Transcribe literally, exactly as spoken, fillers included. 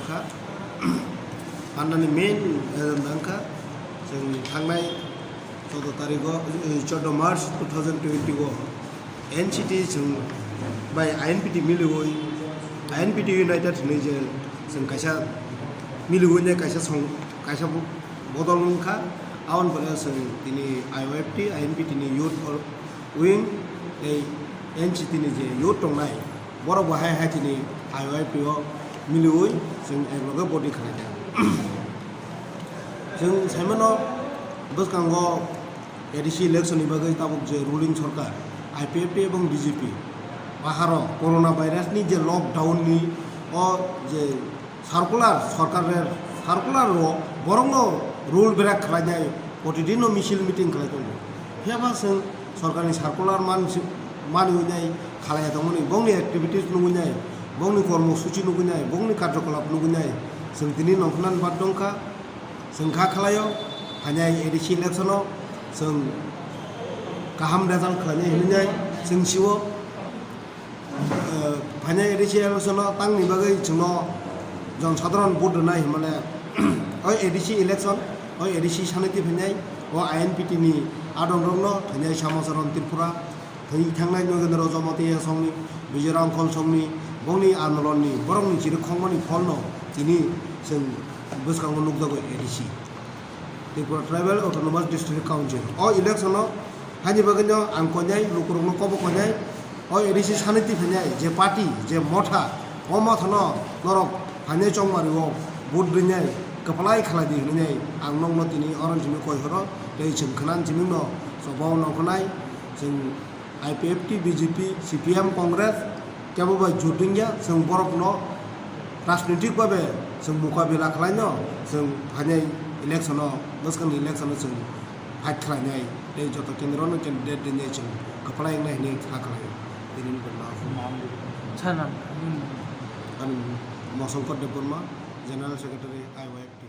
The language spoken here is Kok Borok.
Kha. Andani main agenda wngkha chwng thangnai chwddo tarikh o, eh, chwddo March two thousand twenty o N C T chwng bai I N P T miliwi, I N P T United hinwi je chwng kaisa miliwi ne kaisa song, kaisa bo-, bodol wngkha. Aboni pore chwng tini I Y F T, I N P T ni youth or wing tei N C T ni je youth tongnai, borok bo hai hai tini I Y F T o miliwi chwng ekloge body khlaikha. Chwng saimano bwskango A D C election ni bagwi tabuk je ruling sorkar I P F T ebong B J P, baharo corona virus ni je lockdown ni o je circular, sorkar rer circular o borokno rule break khlainai, protidin no misil meeting khlai tongo. Phiya ba chwng sorkarni circular man-, manwi nai khalai tongmani, bongni activities nugwi nai, bongni kormo suchi nugwi nai, bongni karjokolap nugwi nai, chwng tini nongkhornani bad dongkha, chwng kha khlaio, phainai A D C election o chwng kaham result khlainai hinwi nai chwng sio. Eh, phainai A D C election o tangni bagwi chwngno jon sadharon vote rwnai hinmale, oi A D C election, oi A D C saniti phainai, o I N P T ni adongrokno phainai Samacharan Tripura, thwi thangnai Nogendra Jamatia songni, Bijoy Rangkhol songni, bongni andolonni, borokni chirikhokmani pholno tini chwng bwskango nukjago A D C. Tripura Tribal Autonomous District Council. O election o haini bagwi no ang koinai lukurokno kobo koinai. O A D C saniti phainai je party, je motha, o motha no norok phainai chongmari o vote rinai kwplai khlai di hinwi ang nokno tini oro simi koi horo tei chwng khna simi no sobo nongkhornai chwng I P F T, B J P, C P M, Congress, kebo bai jut wngya, chwng borokno rajnitik babe chwng mukabila khlaino, chwng phainai election o, bwskangni election o chwng fight khlainai, tei joto kendro no candidate rinai chwng kwplai wngnai hinwi kha khlai. Tini ni bwrwino Sanam. Ani Mosongkor Debbarma, General Secretary, I Y F T.